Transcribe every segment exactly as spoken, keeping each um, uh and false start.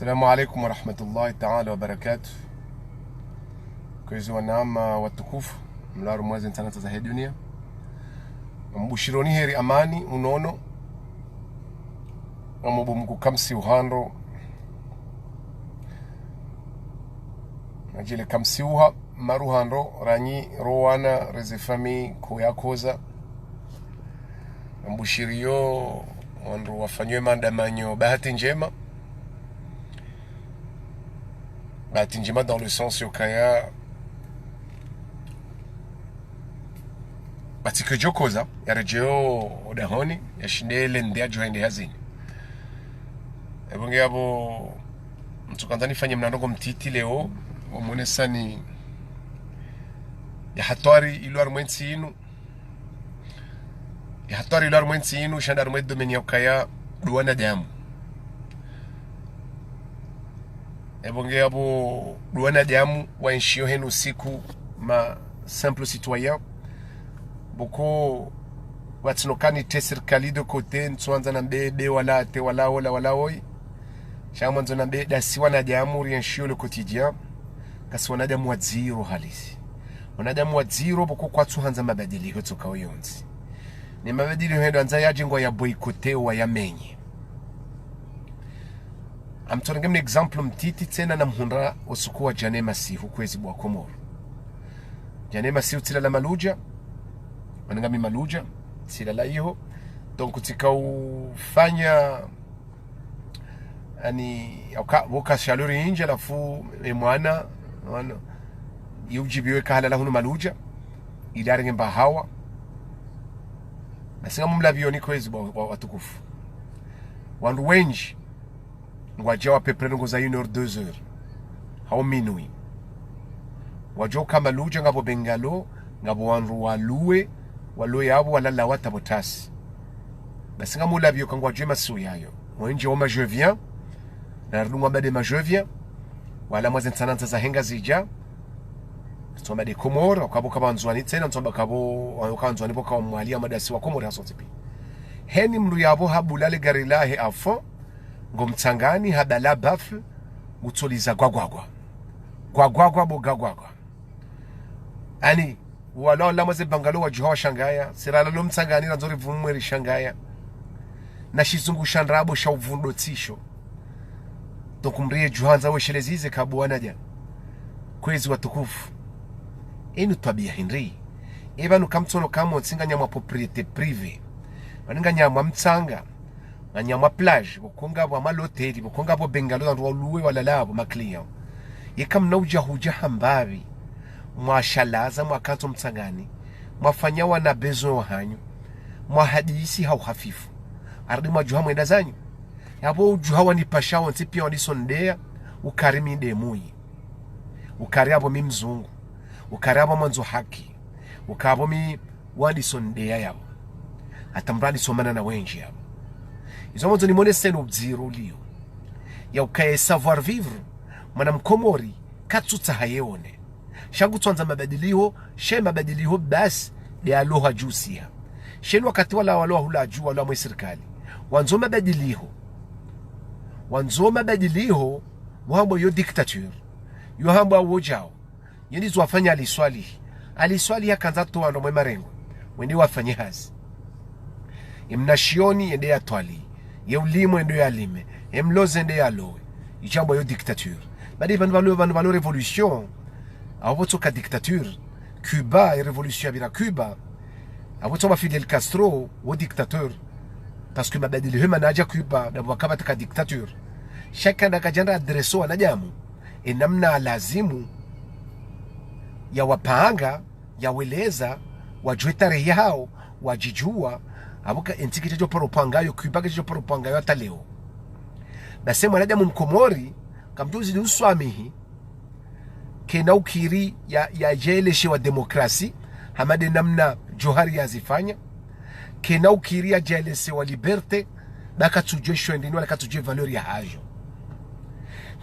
Assalamu alaikum warahmatullahi taala wabarakatuh. Kwezi wananya watukufu, mlio harumwa ze ntsanantsa zahe dunia. Mbushironi heri amani, unono. Amubu mku kamsi uhando. Nadjele kamsi uha, maru hando, ranyi, rowana, reze fami, koya koza. Mbushiriyo, wandru wafanyao mandamanyo, bahati ndjema. Bahati ndjema dans le sens yokaya, ba tsi ke djo koza, ya redjeyo odahoni, ya shinde lende ya djo hende hazini. Ebo nge abo, ntsukandza nifanye mna ndrongoo mtiti leo, wa mwonesani ye hatwari ilo harumwa entsi inu. Ye hatwari ilo harumwa entsi inu, sha nda harumwa domaine ya ukaya ndo wanadamu. Ebo nge abo ndo wanadamu waenshio henu siku, ma simple citoyen. Boko, watsino kani te sirikali de côté, ntsuandza nambe be wala te wala ola wala oyi. Sha mwandzo nambe ndasi wanadamu rienshio le quotidien. Kasi wanadamu wa dziro halisi. Wanadamu wa dziro boko kwatsu handza mabadiliho tsoka oyontsi. Ne mabadiliho hendo andza yadje ngwa ya boycotter wa ya menye. Amtsorenge mna exemple mtiti tsena na mhundra osuku wa djana masihu kwezi bo wa Komoro. Djana masihu tsilala Maludja, mana ngami Maludja, tsilala iho. Donc tsika ufanya, ani, oka, woka chaleur indji halafu, e mwana, mwana, yudjibiwe kahalala hunu Maludja, ili arenge mba hawa. Basi ngamumlapvioni kwezi bo wa, wa, watukufu. Wandru wendji, ngwadjao wa peu près ndrongoo za une heure, deux heures. Hau minuit. Ngwadjao uka Maludja ngapvo bungalow, ngapvo wandru waluwe, waluwe yapvo walala wata pvo tasi. Basi ngamulapvio ka ngwadjao masihu yayo. Wendji wo ma je viens, na ridungwa mbade ma je viens, wala mwa ze ntsanantsa zahe Ngazidja, ntsomba nde Komori, wakapvo kaba Ndzuani tsena, ntsomba kabo, waka Ndzuani pvo ka Mwali ya madasi wa Komori hasontsi pi. Heni mndru yapvo habula le gari lahe à fond, ngo mtsangani, habala baffle, ngutsoliza gwagwagwa. Gwagwagwa bo gagwagwa. Ani, wala wala mwa ze bungalow wadjuha washangaya, si ralalo mtsangani randzo rivumwe rishangaya. Na shizungu sha ndrabo sha uvundo tsisho. Donc mndru ye djuha handza wesheleze ze kabu wanadja. Kwezi watukufu. Inu twabiya hindri. Eba nu kamtsono kamontsi nganyamwa propriété privée. Wani nganyamwa mtsanga. Nganyamwa plage, boko ngapvo ma loteli, boko ngapvo bungalow, wandru waluwe walala pvo ma client. Yeka mna udja hudja hambapvi, mwashalaza, mwakantsi mtsangani, mwafanya wana besoin wahanyu, mwahadisi ha uhafifu. Arudi mwadjuha mwenda zanyu. Yapvo udjuha wanipasha wontsi pia wandisondeya, ukari mi nde muyi. Ukari apvo mi mzungu. Ukari apvo mwandzo haki. Ukapvo mi wandisondeya yapvo. Hata mndru andisomana na wendji yapvo. Izo mwandzo nimoneseni udziro ulio. Ya ukaya savoir-vivre, mwana mkomori, katsutsaha yeone. Sha ngutsuandza mabadiliho, she mabadiliho basi, nde aloha djusiha. She ni wakati wala wala wahula dju, wala mwe sirikali. Wandzo mabadiliho. Wandzo mabadiliho, wahambwa yo dictature. Yo hambwa wodjao. Ye ndizo wafanya Ali Swalihi. Ali Swalihi yakandza towa ndo mwe marengwe. Wende wafanye hazi. Ye mnashioni yende yatwali. Ye ulimo yende yalime. Ye mlozi yende yalowe. Idjambwa yo dictature. Badi pvanu pvalo, pvanu pvalo révolution. Apvo tsoka dictature. Cuba, ye révolution yapvira Cuba. Apvo tsoma Fidel Castro, wo dictateur. Parce que mabadiliho mana yadja Cuba, ndapvo wakapvatsi ka dictature. Shaka ndakadja nda adresse wanadamu. E namna lazimu ya wapanga, ya weleza, wadjuwe tarehi yahao, wadjidjuwa, apvo ka entsi ketsodjo paro pangayo, Cuba ketsodjo paro pangayo hata leo. Basi mwanadamu mkomori, kamdjuzi ni uswamihi, kena ukiri ya, yadjeleshewa demokrasi, hama nde namna Djohar yazifanya, kena ukiri yadjeleshewa liberté, ba katsudjuwa shwendeni wala katsudjuwa valeur yahayo.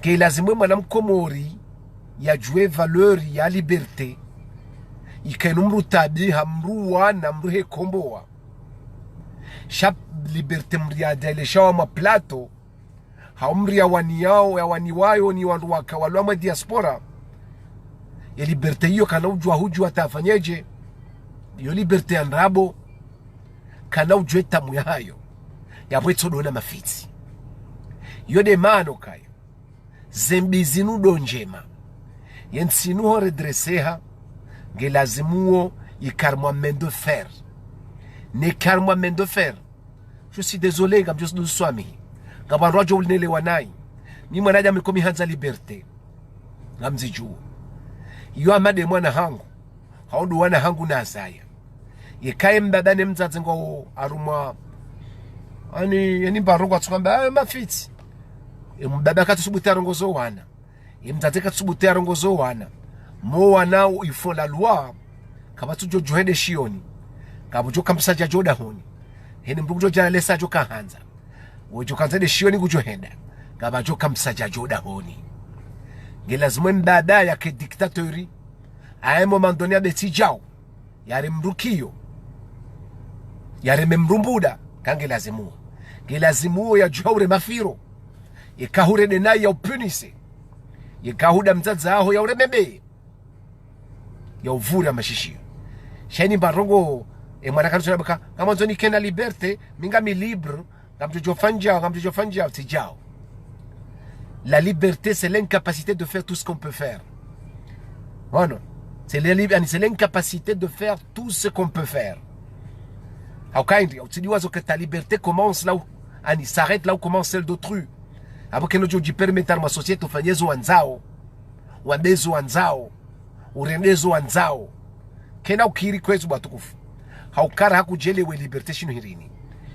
Ke lazimu mwana mkomori yadjuwe valeur ya liberté, ikaye nu mndru tabiha, mndru wana, mndru hekombowa. Sha liberté mndru yadjeleshewa mwa plateau, Hau mri ya wani yao, ya wani wayo ni wandru waka walwa mwe diaspora. Ye liberté iyo kana udjua hudjua ta afanyedje. Iyo liberté ya ndrabo. Kana udjua etamu yahayo. Yapvo itsodona mafitsi. Iyo nde maana ukaya ze mbi zinu ndo ndjema. Ye ntsi inu ho redresseha, nge lazimu wo ikare mwa main de fer. Ne kare mwa main de fer. Je suis désolé, ngamdjo siduswamihi. Ngapvo wandru wadjo ulinelewa nayi. Mi mwanadamu iko mi handza liberté. Ngamzidjuo. Iyo Ahmada ye mwana hangu. Hau ndo wana hangu nazaya. Yeka ye mbaba ne mdzadze ngwao harumwa. Ani, yani mba rongoa tsu kamba, ah, mafitsi. Ye mbaba katsusubutu yarongoze wo wana. Ye mdzadze katsusubutu yarongoze wo wana. Mo wana il faut la loi. Kapvatsu djo djo hende shioni. Kapvudjo ka msadjadja ho dahoni. Heni mndru kudjo djala lesa djo kahandza. Wodjo kandza hende shioni kudjo henda. Kapvadjo ka msadjadja ho dahoni. Nge lazimu ye mbaba yake dictateur. Aye mo mandoni ya betsi djao. Yare mndru kiyo. Yare me mndru mbuda. Ka nge lazimu wo. Nge lazimu wo yadjuha ure mafiro. Yeka hure nde nayi ya upunise. Yeka huda mdzadze aho ya ure mebe. Ya uvura mashishiyo. Sha heni mba rongoa, e mwana kanu tsona baka, ngamwandzo nikena liberté, mi ngami libre, ngamdjo djo fanya, ngamdjo djo fanya, utsidjao. La liberté, c'est l'incapacité de faire tout ce qu'on peut faire. Bon, c'est la lib-, c'est l'incapacité de faire tout ce qu'on peut faire. Hau kaindi, utsidiwazo que ta liberté commence là où, ani s'arrête là où commence celle d'autrui. Apvo keno djo djipermettre harumwa société ufanye zo wandzao, wambe zo wandzao, urende zo wandzao. Kena ukiri kwezi bo watukufu. Hau kara hakudjelewe liberté shinu hindrini.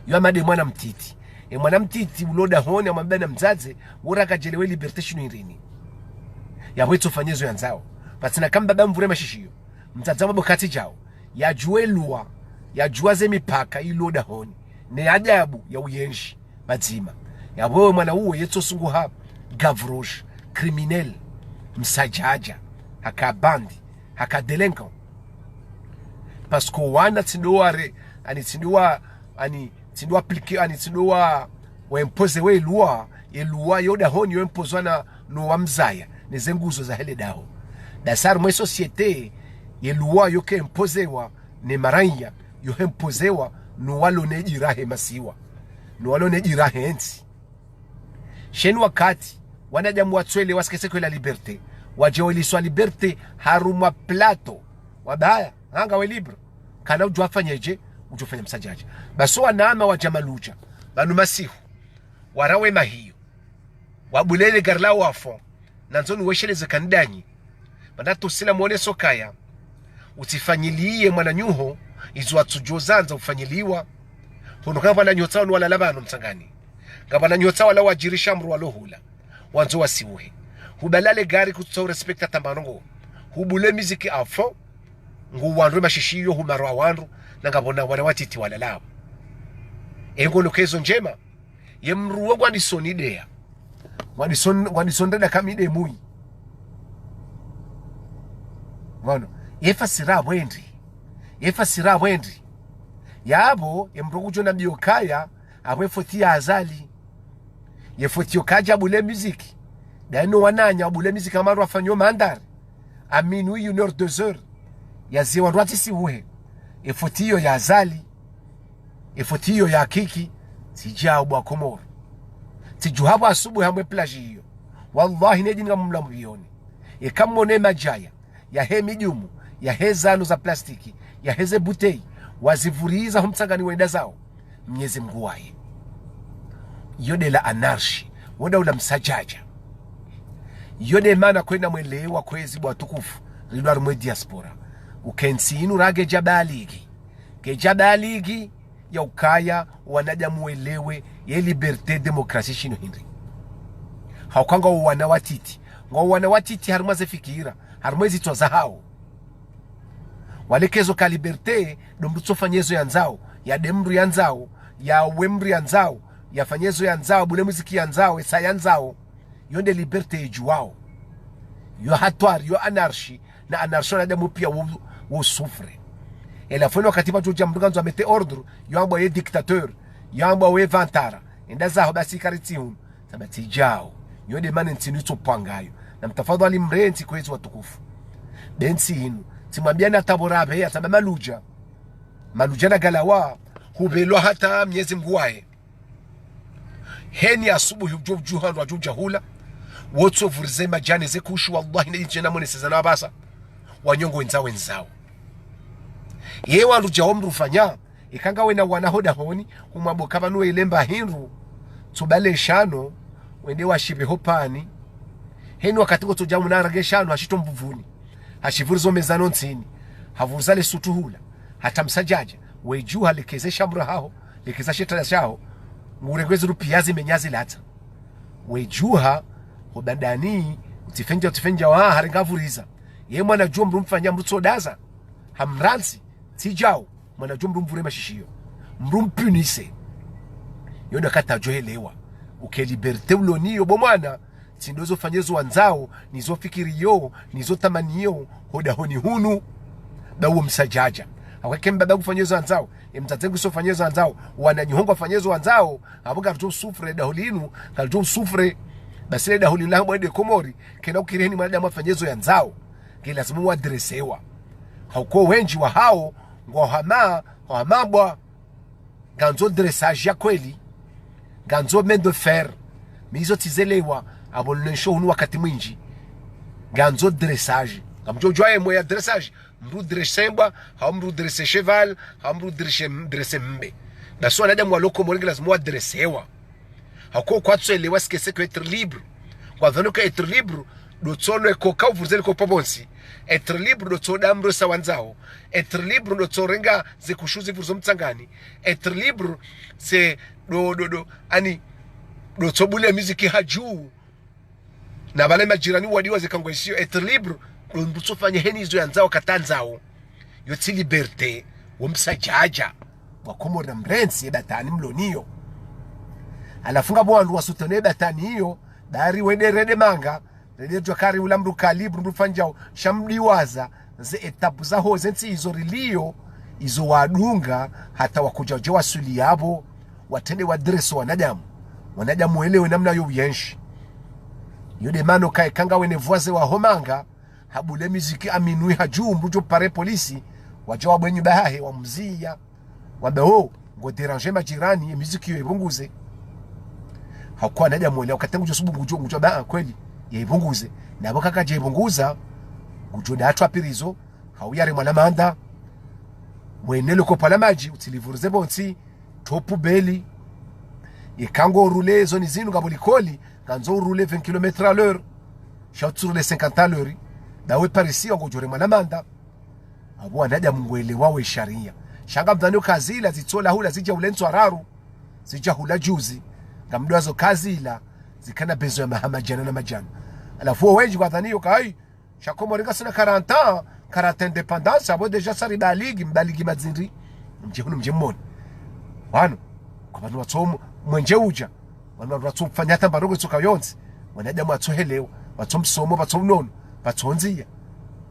Iyo Ahmada ye mwana mtiti. Ye mwana mtiti ulo dahoni amwambe na mdzadze, wora kadjelewe liberté shinu hindrini. Yapvo itsofanye zo yandzao. Pvatsina ka mbaba mvure mashishiyo. Mdzadze amwambe katsidjao. Yadjuwe loi, yadjuwa ze mipaka ilo dahoni. Ne adabu ya uyenshi, pvadzima. Yapvo ye mwana uwo yetsosunguha, gavroche, criminel, msadjadja, haka bandit, haka délinquant. Parce que wana tsi ndo ware, ani tsi ndo wa, ani tsi ndo wa appliquer, ani tsi ndo wa, wa imposer we loi, ye loi yo dahoni yo impozwa na, no wamzaya, ne ze nguzo za hele daho. Dasar mwe société, ye loi yo ke imposewa, ne maranya, yo imposewa, no walo ne djirahe masiwa. No walo ne djirahe ntsi. Sha heni wakati, wanadamu watswele wasikese kwela liberté. Wadje weliswa liberté harumwa plateau. Wabaya, hanga we libre. Kana udjo afanyedje, udjo fanya msadjadja. Basi wanama wadja maludja. Pvanu masihu. Warawe mahiyo. Wabulele gari la wafo. Nandzo nuwesheleze kandanyi. Mana tusila mwone sokaya. Utsifanyiliye mwananyaho, izo watsudjo zandza ufanyiliwa. Hono ngapvo wananyaho tsa wanu walala pvanu mtsangani. Ngapvo wananyaho tsa wala wadjirisha mdru walo hula. Wandzo wasiuhe. Hubalale gari kutsutsa urespecta tambanongo. Hubule miziki à fond. Ngu wandru mashishiyo humarwa wandru. Na ngapvo na wana watiti walala pvo. Engo nukezo ndjema. Ye mdru wo ngwandisoni deya. Ngwandison-, ngwandisoni deda kamide mwi. Ngono. Ye fasira pvwendri. Ye fasira pvwendri. Yapvo, ye mdru kudjo na biyo kaya, apvo ye foti ya Azali. Ye foti yo kadja bule miziki. Dayino wananya bule miziki amaru afanyo mandari. Aminu une heure, deux heures. Yaziwa ndrwatsi siuhe. Ye foti yo ya Azali. Ye foti yo ya Kiki, tsidjao bo wa Komoro. Tsidjuha pvo asubuhi hamwe plage iyo. Wallahi ne djinga mumla mubiyoni. Yeka mwone madjaya, yahe midjumu, yahe zanu za plastiki, yahe ze bouteille, wazivuriza ho mtsangani wenda zao. Mnyezi Mngu waye. Yo nde la anarchie, wo nda ula msadjadja. Yo nde mana kwena mwelewa kwezi bo watukufu, rilwa harumwe diaspora. Uka entsi inu rage djabaligi. Kedja baligi ya ukaya wanadamu welewe ye liberté, démocratie shinu hindri. Hauka ngwao wana watiti. Ngwao wana watiti harumwa ze fikira, harumwa ezitswa zahao. Walekezo ka liberté, ndo mdru tsofanya ezo yandzao, yade mdru yandzao, yawe mdru yandzao, yafanye ezo yandzao, bule muziki yandzao, esa yandzao. Yo nde liberté yedjuwao. Yo hatwari, yo anarchie, na anarchie wanadamu pia wo, wo souffre. Ela fweno wakati pvadjo dja mdru ngandzo amete ordre, yo ambwa ye dictateur, yo ambwa we vantara. Enda zaho basi kari tsi hunu. Tsamba tsi djao. Yo nde mana ntsi inu itsopvwa ngayo. Na mtafadhwali mrentsi kwezi watukufu. Be ntsi inu. Tsimwambia na tabo rabe ya tsamba maludja. Maludja na galawa. Hubelwa hata Mnyezi Mngu wahe. Heni asubuhi udjo udjuha ndo udjo udjahula. Wotso vurize madjani ze kushi wallahi ne djena moneseza na wabasa. Wanyongo wendza wendzao. Ye wandru djao mdru fanya. Ika ngawe na wana ho dahoni, humwambo ka pvanu we ilemba hindru, tsobale shano, wende washipve ho pani. Heni wakati ngotsodja muna range shano, hashito mbuvuni. Hashivurizo mezano ntsini. Havuza le sutuhula. Hata msadjadja. Wedjuha lekeze shamura haho. Lekeza shetala shaho. Ngurengwezi rupiyazi menyazi latsa. Wedjuha, ho bandani, utsifendja, utsifendja wa, harenga vuriza. Ye mwana djuo mdru mfanya mdru tsodaza. Hamrantsi, tsi djao. Mwana djo mdru mvure mashishiyo. Mdru mpunise. Yo ndo kata djo helewa. Uke liberté ulo niyo bo mwana. Tsi ndo zo fanye zo wandzao, ni zo fikiriyo, ni zo tamaniyo, ho dahoni hunu. Ba uwo msadjadja. Hauka eka mbaba ngufanye zo wandzao, e mdzadze nguso fanye zo wandzao, wananyaho ngwafanye zo wandzao, abo ngaridjo usouffre daho linu, ngaridjo usouffre. Basi le daho linu la hambwa nde Komori, kena ukiri heni mwanadamu afanye zo yandzao. Nge lazimu wadressewa. Hauka wendji wahao, ngwahama, ngwahama bwa. Ngandzo dressage ya kweli. Ngandzo main de fer. Mi izo tsizelewa, abo lensho hunu wakati mwindji. Ngandzo dressage. Ngamdjo djuwa ye mwe ya dressage. Mdru dresse mbwa, hau mdru dresse cheval, hau mdru dresse, dresse mbe. Basi wanadamu walo Komori nge lazimu wadressewa. Hauka kwatsuelewa ce que c'est que être libre. Ngwadhwani ka être libre, ndo tsono eko ka uvurize liko pvapvontsi. Être libre, ndo tsoda mdru sa wandzao. Être libre, ndo tsorenga ze kushi uzivurizo mtsangani. Être libre, c'est ndo, ndo, ndo, ani, ndo tsobule miziki hadju. Na bale majirani wadiwa ze kangwe isiyo. Être libre, ndo mdru tsofanya heni izo yandzao kata ndzao. Yo tsi liberté, wo msadjadja. Wa Komori na mrentsi ye batani mlo niyo. Halafu ngapvo wandru wasutene ye batani iyo, dari wende rende manga, rende djuwa kari ula mdru ka libre mdru fanyao, sha mdiwaza, ze étape zaho, ze ntsi izo riliyo, izo wadunga, hata wakudja udje wasuli yapvo, watrende wadresse wanadamu. Wanadamu welewe namna yo uyenshi. Yo nde mana uka eka ngawe ne voisin waho manga, habule miziki aminwi hadju mdru djo pare polisi, wadja wabwe nyumba hahe, wamziya. Wambe, oh, ngo déranger majirani, ye miziki yo ipvunguze. Hauka wanadamu welewa, wakati ngudjo subu ngudjo, ngudjo ba, kweli, ye ipvunguze. Na pvo kaka dje ipvunguza, ngudjo da atwa pirizo, hau yaremwa na manda. Wene lo kopo la madji, utsilivurize pvontsi, tso poubelle. Eka ngo roule zone zinu ngapvo likoli, ngandzo roule vingt kilomètres à l'heure. Sha utsi roule cinquante à l'heure. Dawe parisiwa ngodjo remwa na manda. Abo wanadamu ngwelewao ye sharia. Sha ngamdhwani ka zila zitsola hula zidja hule ntswa raru. Zidja hula juzi. Ngamdjuwa zo ka zila zikana besoin ya maha madjana na madjana. Halafu wo wendji ngwadhwaniyo ka, ai, sha Komori ngasina quarante ans, quarante indépendance, abo déjà sari baligi, mbaligi madzindri. Mdje hunu mdje mone. Wanu, kwa pvanu watso mu-, mwenje udja. Wanu wandru watsofanya hata mbarongo itsoka yontsi. Wanadamu watsohelewa, watso msomo, watso unono, watso ndziya.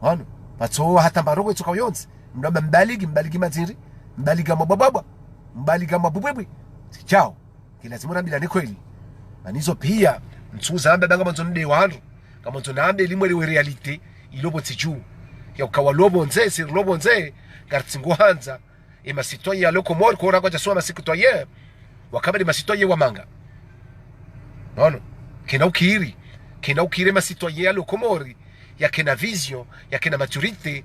Wanu, watso hata mbarongo itsoka yontsi. Mdru amba mbaligi, mbaligi madzindri, mbaligi wa mabwabwabwa, mbaligi wa mabwibwibwi. Tsi djao. Nge lazimu rambilane kweli. Mana izo piya, ntsu zamba ba ngamwandzo nde wandru. Ngamwandzo nambe limwe liwe réalité, ilo pvo tsi dju. Ya uka walo pvondze, si rilo pvondze, ngaritsi nguhandza. E ma citoyen yalo Komori, kora kwadja swa ma citoyen. Wakaba nde ma citoyen wa manga. Nono. Kena ukiri. Kena ukiri ma citoyen yalo Komori. Yakena vision, yakena maturité.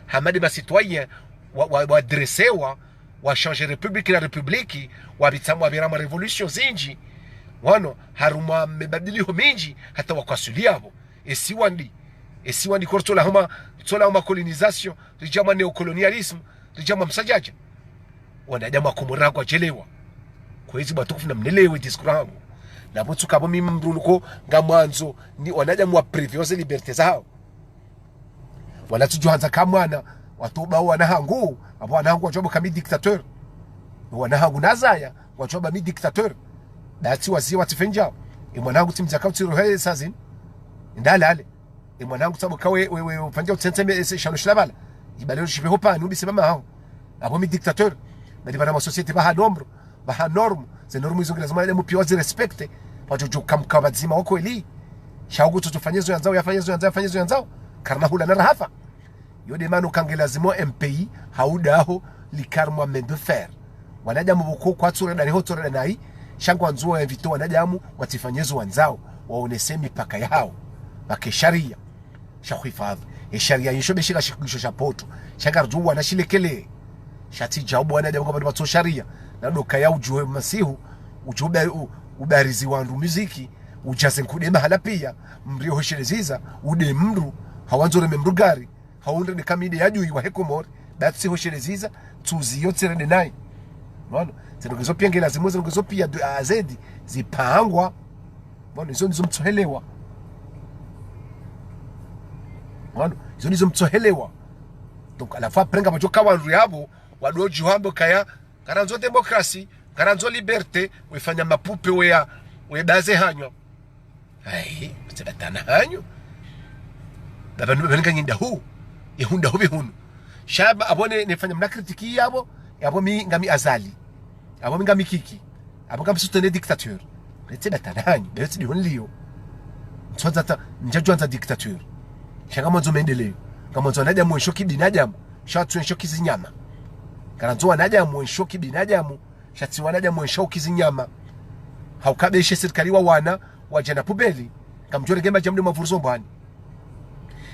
Hama nde ma citoyen wa, wa, wadressewa, wa changer république na république, wapvitsa mwa pvira mwa révolution zindji. Wanu, harumwa mabadiliho mindji, hata wakwasuli yapvo. Esi wandri. Esi wandri kori tsola homa, tsola homa colonisation, ridja mwa néocolonialisme, ridja mwa msadjadja. Wanadamu wa Komori ngwadjelewa. Kwezi watukufu namnelewe discours hangu. Na pvo tsuka pvo mi mdru nuko ngamwandzo ni wanadamu wa priver ze liberté zahao. Wala tsudjuhandza ka mwana, watsoba wana hangu, abo wana hangu wadjo ba ka mi dictateur. Wana hangu nazaya, wadjo ba mi dictateur. Datsi waziye watsifendjao. E mwana hangu tsimdza ka utsirohe sazini. Ndalale. E mwana hangu tsabo ka we, we, we, ufendjao utsentse me, ese shano shilabala. Ibale ushipve ho pani, ubise mama hao. Abo mi dictateur. Bali bana ma société ba ha nombre, ba ha norme. Ze norme izo nge lazimu wanadamu piya wazi respecter. Wadjo djo kamka pvadzima wa kweli. Sha uku tso tso fanye zo yandzao, yafanye zo yandzao, yafanye zo yandzao. Karina hula na rahafa. Yo nde mana uka nge lazimu M P I, haudaho, likarmwa main de fer. Wanadamu pvoko kwatsu reda ni ho tso reda nayi, sha ngwandzo wa invite wanadamu, watsifanye zo wandzao, waonese mipaka yahao. Pvake sharia. Sha hwifadhwi. E sharia yisho be shika shikisho sha poto. Sha ngaridjo wana shilekele. Sha tsi djau bo wanadamu ngapvanu pvatso sharia. Na ndo kaya udjuhe masihu, udjo uba-, u-, ubarizi wandru muziki, udjaze nkude mahala pia, mri hosheleza, ude mndru, hawandzo reme mndru gari, haundre ni kamide ya djuu wa he Komori, batsi hosheleza, tsuzi yo tsi rede nayi. Mwana, zinu ngizo pia nge lazimu, zinu ngizo pia de A à Z, zipangwa. Mwana, izo ndizo mtsohelewa. Mwana, izo ndizo mtsohelewa. Donc, à la fois, après ngapvadjo ka wandru yapvo, wadjo djuhambo kaya, ngarandzo démocratie, ngarandzo liberté, wefanya mapupe weya, we baze hanywa. Ayi, mtse batana hanyu. Baba nu, baba ninganyinda hu. Ihunda hu bihunu. Sha ba, apvo ne, nefanya mna critique yapvo, apvo mi ngami Azali. Apvo mi ngami Kiki. Apvo ngami soutenir dictature. Mtse batana hanyu, be tsi dihoni liyo. Ntsondza ta, ndjadjwandza dictature. Sha ngamwandzo maendeleo. Ngamwandzo wanadamu wensho kibinadamu. Sha tsu wensho kizinyama. Ngarandzo wanadamu wensho kibinadamu. Sha tsi wanadamu wensho kizinyama. Hauka be she sirikali wa wana, wadja na pubeli. Ngamdjo renge madja mde mavurzo mbwani.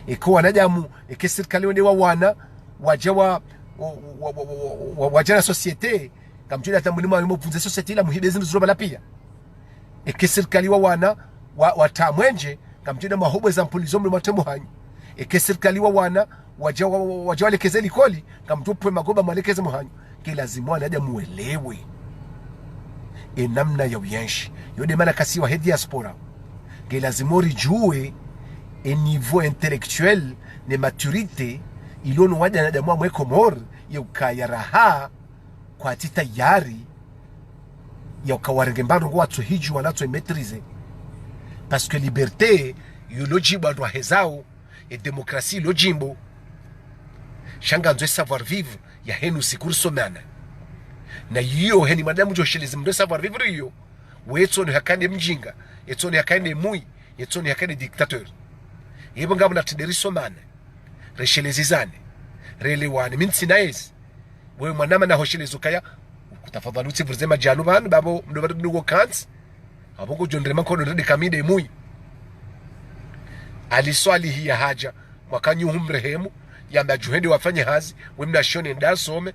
Eka wanadamu, eka sirikali wende wa wana, wadja wa, wa, wa, wa, wa, wa, wadja na société. Ngamdjo renge hata mwini mwa, mwa vunze société ila muhibe zinu zilo bala pia. Eka sirikali wa wana, wa, wa tamwenje, ngamdjo renge mahobwe za mpulizo mle matemo hanyu. Eka sirikali wa wana, wadja wa, wa, wadja walekeze likoli, ngamdjo pwe magoba mwalekeze muhanyu. Nge lazimu wanadamu welewe. E namna ya uyenshi. Yo nde mana kasi wa he diaspora. Nge lazimu ridjuwe e niveau intellectuel ne maturité ilo no wanadamu wa mwe Komori ye ukaya raha kwatsi tayari ya uka warenge mbano ngo watso hidjuwa na tso maîtriser. Parce que liberté, yo lo djimbo wandru wahezao, e démocratie lo djimbo. Sha ngandzo e savoir-vivre ya henu siku risomana. Na iyo heni madamu djo shelezi mndru e savoir-vivre iyo. Wetso ni hakane mjinga, etso ni hakane mwi, etso ni hakane dictateur. Yebo ngapvo na tsi nde risomana. Reshelezizane. Relewane. Mi ntsina yezi. Wewe mwanama na hoshelezo kaya, kutafadhali utsi vurze madjanu pvanu, babo, mdo bado mdo kantsi. Apvo ngodjo ndrema nkodo ndrede kamide mwi. Ali Swalihi ya hadja, mwaka nyuhu mrehemu, yamba djuhende wafanye hazi, we mna shone nda some,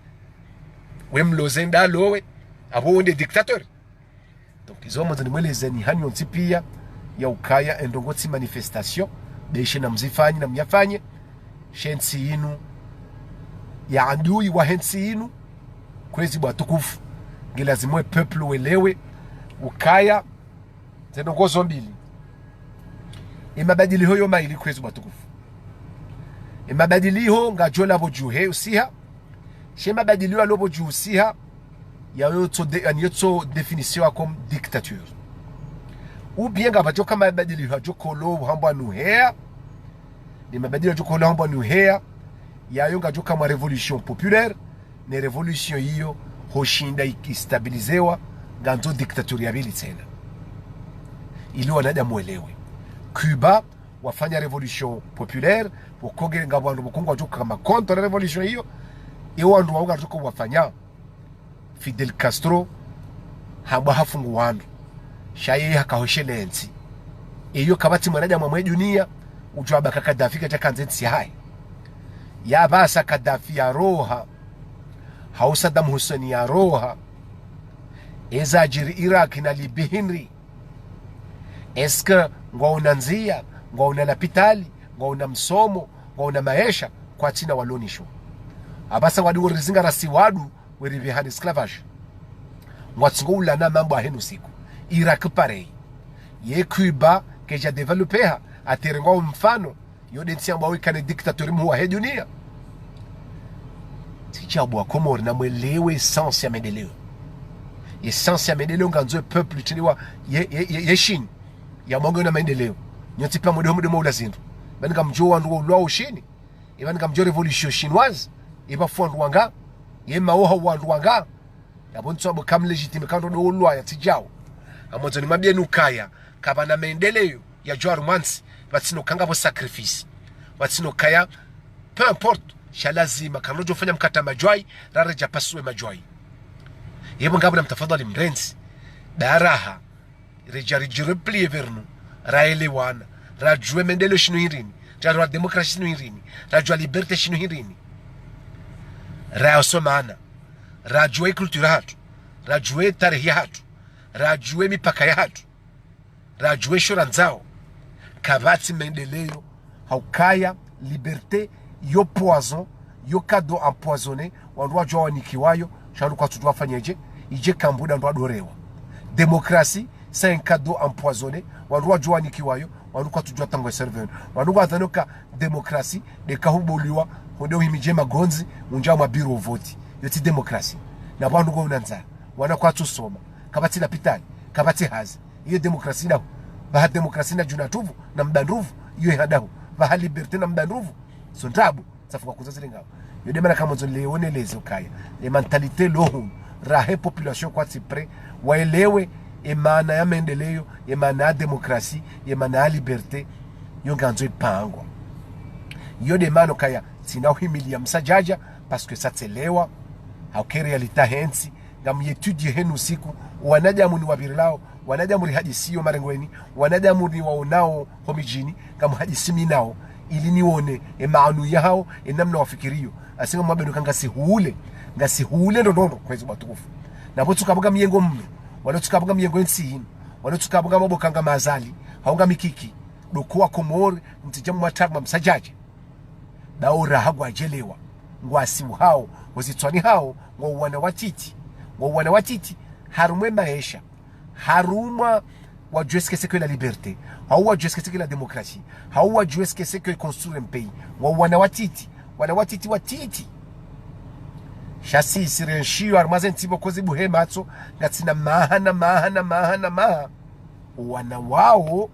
we mloze nda lowe, apvo wende dictateur. Donc, izo mwandzo nimwelezeni hanyu ntsi pia, ya ukaya e ndrongo tsi manifestation, be she na mzifanye, na myafanye, she ntsi yinu, ya adui wa he ntsi yinu, kwezi bo watukufu, nge lazimu e peuple welewe, ukaya, ze ndrongo zo mbili. E mabadiliho yo mayili kwezi bo watukufu. E mabadiliho ngadjo lapvo djuhe usiha, she mabadiliho yalo pvo dju usiha, ya yo tso de, yani yo tso définition ya comme dictature. Ou bien ngapvadjo ka mabadiliho yadjo kolo hambwa nuheya, ne mabadiliho yadjo kolo hambwa nuheya, ya yo ngadjo ka mwa révolution populaire, ne révolution iyo hoshinda iki stabilizewa, ngandzo dictature ya pvili tsena. Ili wanadamu welewe. Cuba, wafanya révolution populaire, pvoko nge ngapvo wandru pvoko ngwadjo ka ma contre révolution iyo, e wandru wao ngwadjo ka wafanya. Fidel Castro, hambwa hafungu wandru. Sha yeye haka hoshele ntsi. Iyo kapvatsi mwanadamu wa mwe dunia, udjo amba ka Kadhafi kadja kandze ntsi hayi. Ya pvasa Kadhafi ya roha, hau Saddam Hussein ya roha. Eza djiri Iraq na Libye hindri. Est-ce que ngwaona ndzia, ngwaona lapitali, ngwaona msomo, ngwaona maesha, kwatsina walonisho. Apvasa wadi worizinga rasi wadu, weripve hani esclavage. Ngwatsingo ulana mambo ahenu siku. Iraq pareil. Ye Cuba, kedja développeha, atere ngwao mfano, yo nde ntsi ambao ikane dictateur mhuu wa he dunia. Tsi djabu wa Komori na mwelewe essence ya maendeleo. Essence ya maendeleo ngandzo e peuple tiniwa ye, ye, ye, ye Chine. Ya mwango na maendeleo. Nyontsi pia mwede ho mwede mwa ula zindru. Bani ngamdjo wandru wa ulwao Chine. Eba ngamdjo révolution chinoise. Eba fu wandru wanga. Ye maoha wandru wanga. Yapvo ntsu apvo kam légitime kandro do ulwaya tsi djao. Ngamwandzo nimwambiyeni ukaya, kapvana maendeleo yadjo harumwa ntsi, pvatsina ukaya ngapvo sacrifice. Pvatsina ukaya, peu importe, sha lazima, kandodjo fanya mkatra madjwayi, raredja pasuwe madjwayi. Yebo ngapvo na mtafadhali mrentsi, daraha, redja ridjireplier vers nous, raelewana, radjuwe maendeleo shinu hindrini, radjuwa démocratie shinu hindrini, radjuwa liberté shinu hindrini. Rayasomana, radjuwe culture yahatru, radjuwe tarehi yahatru, radjuwe mipaka yahatru, radjuwe sho randzao. Kapvatsi maendeleo, ha ukaya liberté yo poison, yo cadeau empoisonné, wandru wadjuwa wanikiwayo, sha wandru kwatsudjuwa wafanyedje, idje kambuda wandru wadorewa. Démocratie, c'est un cadeau empoisonné, wandru wadjuwa wanikiwayo, wandru kwatsudjuwa tangwe servir. Wandru ngwadhwano ka démocratie, ndeka hubuliwa, honde uhimidje magondzi, undja mwa bureau vote. Yo tsi démocratie. Na wandru ngwauna ndzaya, wana kwatsusoma, kapvatsi lapitali, kapvatsi hazi. Iyo démocratie dahu? Pvaha démocratie na djuna tuvu, na mba ndruvu, iyo iha dahu? Pvaha liberté na mba ndruvu, so ndrabo, safu kwa kuza zile ngapvo. Yo nde mana ngamwandzo nilewoneleze ukaya, e mentalité lo hunu, rahe population kwatsi prêt, waelewe e maana ya maendeleo, e maana ya démocratie, e maana ya liberté, yo ngandzo ipangwa. Yo nde mana ukaya, tsina uhimiliya msadjadja, parce que sa tselewa, ha uka réalité yahe ntsi, ngamyétudier henu siku, wanadamu ni wapvirilao, wanadamu rihadisiyo marengweni, wanadamu ni waonao ho midjini, ngamhadisi mi nao, ili nione e maanu yahao, e namna wafikiriyo. Asi ngamwambiyeni uka ngasi hule, ngasi hule ndrondrondro, kwezi watukufu. Na pvo tsuka pvo ngamyengo mnu, wala tsuka pvo ngamyengo entsi yinu, wala tsuka pvo ngamabokanga mazali, hau ngamikiki, ndo kuwa Komori, mtsidja mwatarma msadjadja. Daura hagwadjelewa, ngwasi uhao, wazitswani hao, ngwa wana watiti, ngwa wana watiti, harumwa e maesha, harumwa wadjuwe ce que c'est que la liberté, hau wadjuwe ce que c'est que la démocratie, hau wadjuwe ce que c'est que construire un pays, ngwa wana watiti, wana watiti watiti. Sha si, si renshiyo, harumwa ze ntsi pvoko zibuhe matso, ngatsina maha na maha na maha na maha. Wana wao,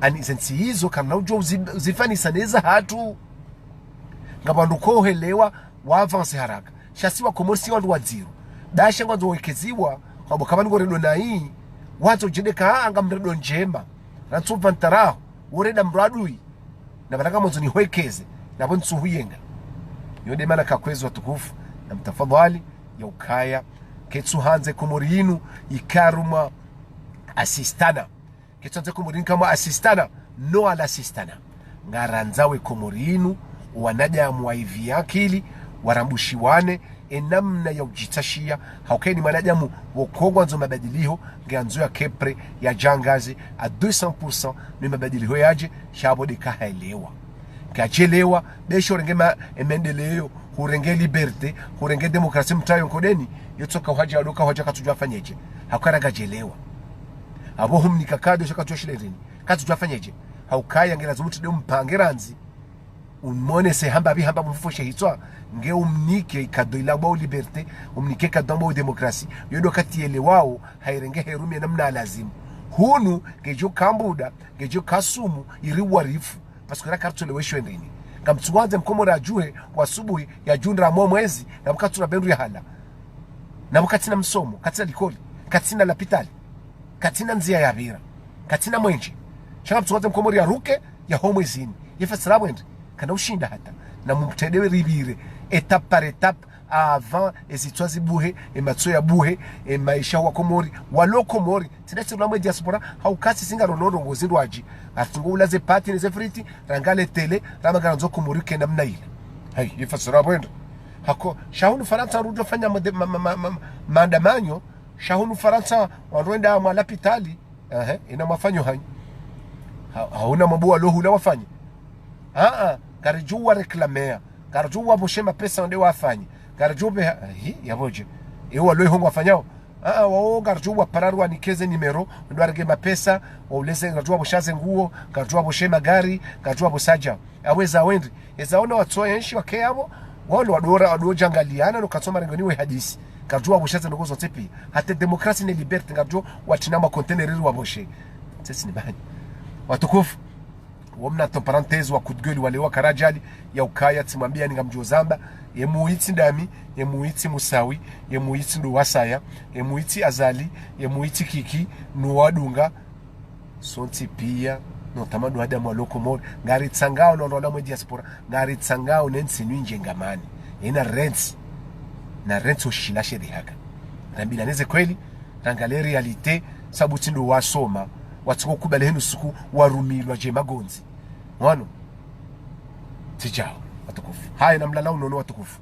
ani ze ntsi izo, kana udjo uzi-, uzifanisa neza hatru. Ngapvo wandru kohelewa, wa avance haraka. Sha si wa Komori si wandru wadziro. Dasha ngwandzo wekeziwa, kwapvo kapvani ngo redo nayi, wandzo djende ka anga mredo ndjema. Rantsu pvantaraho, woreda mradui. Na pvana ngamwandzo nihwekeze, na pvo ntsuhu yenga. Yo nde mana ka kwezi watukufu, na mtafadhali, ya ukaya, ketsu handze Komori yinu, ika harumwa assistana. Ketsu handze Komori yinu ika harumwa assistana, no à l'assistanat. Ngarandzao e Komori yinu, wanadamu wa ivi akili, warambushiwane, e namna ya udjitsashiya, ha ukaya ni mwanadamu pvoko ngwandzo mabadiliho, nge andzo yake prêt, yadjangaze à deux cents pour cent, ne mabadiliho yadje, sha pvo ndeka haelewa. Kadjelewa, besho urenge ma-, e maendeleo, hurenge liberté, hurenge démocratie mtrayo nkodeni, yotsoka uhadja, adoka uhadja katsudjuwa afanyedje. Ha ukaya kadjelewa. Apvo humnika cadeau sha katsudjuwa shile rini. Katsudjuwa afanyedje. Ha ukaya nge lazimu tsi nde umpange randzi. Umwonese hamba pvi hamba mfufoshe hitswa, nge umnike cadeau ila ambwao liberté, umnike cadeau ambwao démocratie. Yo ndo wakati yelewao, hayirenge hayirumie namna ya lazimu. Hunu, ngedjo kambuda, ngedjo kasumu, iri warifu. Parce que raka ritsoleweshwe ndrini. Ngamtsuwandze mkomori adjuhe, wa asubuhi, yadjundra mo mwezi, na pvo katsuna be ndru ya hala. Na pvo katsina msomo, katsina likoli, katsina lapitali, katsina ndzia ya pvira, katsina mwenje. Sha ngamtsuwandze mkomori yaruke, yaho mwezini. Ye fasira pvwendre, kana ushinda hata. Na mumtrendewe ripvire, étape par étape, avant, ezitswa zibuhe, ematso yabuhe, emaesha wa Komori, walo Komori, tsi nda tsi rula mwe diaspora, ha ukaya si ngarololo ngo zindrwadji. Artungo ula ze pâtes ne ze frites, rangale télé, ramba ngarandzo Komori ke namna ile. Hayi, ye fasira pvwendre. Hako, sha hunu Farantsa rudjo fanya mode-, ma-, ma-, ma-, ma-, maandamanyo, sha hunu Farantsa, wandru wenda mwa lapitali, ehe, ina mafanyo hanyu. Ha-, hauna mabua lo hula wafanye. Ah, ah, ngaridjo wa réclamer. Ngaridjo wa boshe mapesa nde wafanye. Ngaridjo be ha-, hi, ya pvodje. Ewa lo ihongo wafanyao. Ah, ah, wao ngaridjo wa pararwa nikeze numéro, ndo warenge mapesa, wauleze ngaridjo wa bosha ze nguo, ngaridjo wa boshe magari, ngaridjo wa bosadja. Awe za wendri. Eza ona watso enshi wake apvo, wao wadora, wadojangaliana, no katso marengoni we hadisi. Ngaridjo wa bosha ze ndrongoo zontsi pia. Hata démocratie ne liberté, ngaridjo watrina ma conteneur ri wa boshe. Sisi ni bani. Watukufu. Wo mna entre parenthèses wa coup de gueule wale wa Karajali, ya ukaya tsimwambia ninga mdjo zamba, ye muitsi Ndami, ye muitsi Musawi, ye muitsi Nduwasaya, ye muitsi Azali, ye muitsi Kiki, no wadunga, sontsi pia, no tamadu hadamu wa Lokomori, ngaritsangao no ndo mwe diaspora, ngaritsangao ne ntsi nu indje ngamani. Ena rentsi, na rentsi oshila sheri haka. Rambilane ze kweli, rangalie réalité, sabu tsi ndo wasoma, watsingo kubali henu suku, warumilwa dje magondzi. Wanu, tsi djao, watukufu. Haya na mlala unono watukufu.